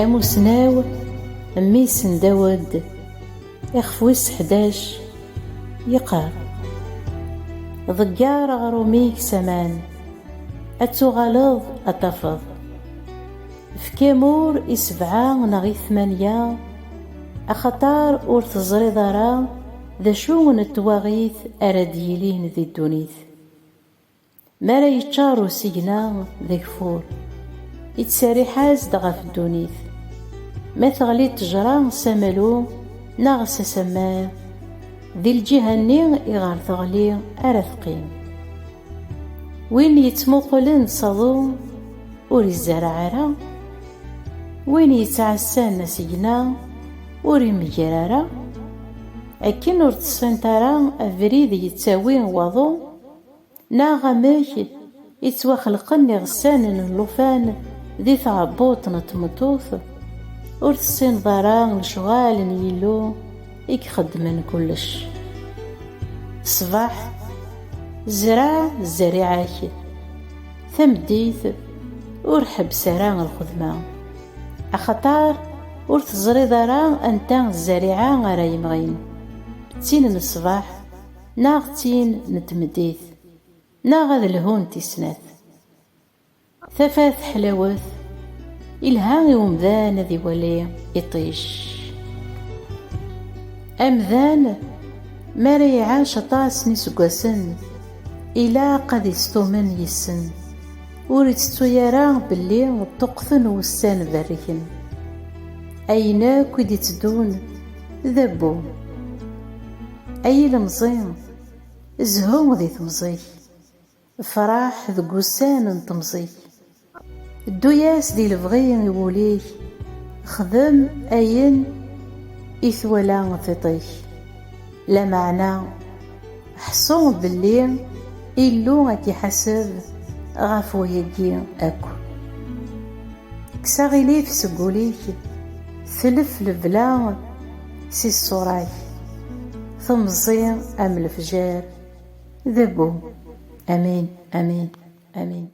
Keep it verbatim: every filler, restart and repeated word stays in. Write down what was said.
Amusnaw, mmi-s n Dawed, ixef wis ḥdac, yeqqar: Ḍegger aɣrum-ik s aman, ad tuɣaleḍ ad tafeḍ. Efk amur i sebɛa neɣ i tmanya, axaṭer ur teẓriḍ ara d acu n twaɣit ara d-yilin di ddunit. Mi ara yeččar usigna d ageffur, ittserriḥ-as-d ɣef ddunit. Ma teɣli ttejra s amalu neɣ s asammar, di lǧiha-nni iɣer teɣli ara teqqim. Win yettmuqulen s aḍu ur izerreɛ ara, win yettɛassan asigna ur imegger ara, akken ur tessineḍ ara abrid yettawi waḍu, neɣ amek i ttwaxelqen iɣessanen n llufan di tɛebbuḍt n tmeṭṭut, ur tessineḍ ara lecɣal n Yillu i ixeddmen kullec. Ṣṣbeḥ, zreɛ zzeriɛa-k, tameddit, ur ḥebbes ara lxedma, axaṭer ur teẓriḍ ara anta zzeriɛa ara yemɣin, d tin n ṣṣbeḥ neɣ d tin n tmeddit, neɣ ad lhunt i snat. Tafat ḥlawet, ilha i umdan ad iwali iṭij. Amdan, mi ara iɛac aṭas n iseggasen, ilaq ad istumen yis-sen. Ur itettu ara belli ṭṭuqten wussan berriken. Ayen akk i d-itteddun d abbu. Ay ilemẓi, zhu di temẓi-k. Fraḥ deg wussan n temẓi-k. Ddu-yas di lebɣi i wul-ik, xdem ayen i twala tiṭ-ik. Lameɛna, ḥṣu belli Illu ad k-iḥaseb ɣef wayagi akk. Kkes aɣilif seg wul-ik, tlef lebla si ṣṣura-k, temẓi am lefjer d abbu. Amin, amin, amin.